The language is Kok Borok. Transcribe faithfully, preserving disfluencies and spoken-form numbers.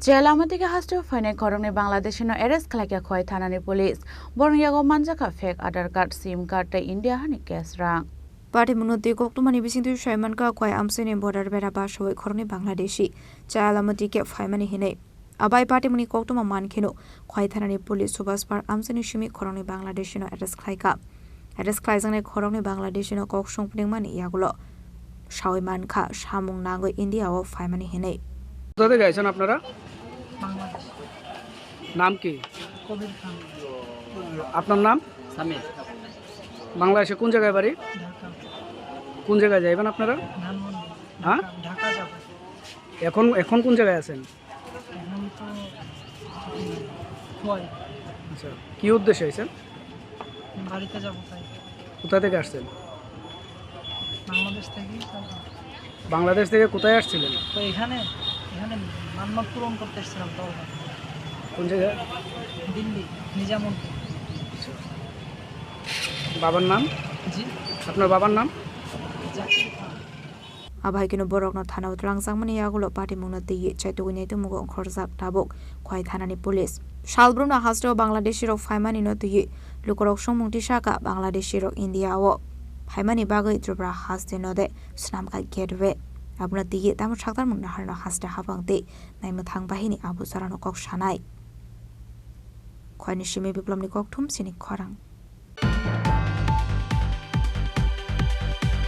Chai Alamati khe hasteo phainai khoroknwi Bangladeshino arrest khlaikha Khwai thanani police. Borokni yago manjakha fake Aadhaar card, sim card tei India hani cash rang. Patimungno twi koktwmani bisingtwi saimankha Khwai amchaini border bera basawi khoroknwi Bangladeshi Chai Alamati khe phaimani hinwi. Abai patimungni koktwma mankheno Khwai thanani police Subhaspar amchaini simi khoroknwi Bangladeshino arrest khlaikha. Arrest khlaijaknai khoroknwi Bangladeshino kok songpningmani yagulo sawi mankha samung nangwi India o phaimani hinwi. কোথা থেকে আইছেন আপনারা? বাংলাদেশ। নাম কি? কবির খান। আপনার নাম? সামির। বাংলাদেশে কোন জায়গায় বাড়ি? ঢাকা। কোন জায়গায় যাইবেন আপনারা? ধানমন্ডি। হ্যাঁ? ঢাকা, ঢাকা যাব। এখন, এখন কোন জায়গায় আছেন? এখন তো খোয়াই। আচ্ছা, কি উদ্দেশ্যে আইছেন? বাড়িতে যাব তাই। কোথা থেকে আসছেন? বাংলাদেশ থেকে। বাংলাদেশ থেকে কোথায় আসছিলেন? তো এখানে, এখানে মান্যত পূরণ করতে এসেছিলাম তো। কোন জায়গায়? দিল্লি, নিজামুদ্দিন। আচ্ছা। বাবার নাম? জি? আপনার বাবার নাম? জাকির খান। Abai keno borokno thana o twlangjakmani yagulo patimungno twiwi chaitugwi naitugmung ongkhorjak tabuk Khwai thanani police. Salbrumno hasteo Bangladeshi rok phaimani no twiwi lukurok songmung tisaka Bangladeshi rok India o phaimani bagwi Tripura haste no de swnamkha gateway. Abono twiwi tamo saktarmung naharno haste habang tei naimwthang bahini abu jorano kok sanai. Khwaini simi Biplopni kokthum chini khorang.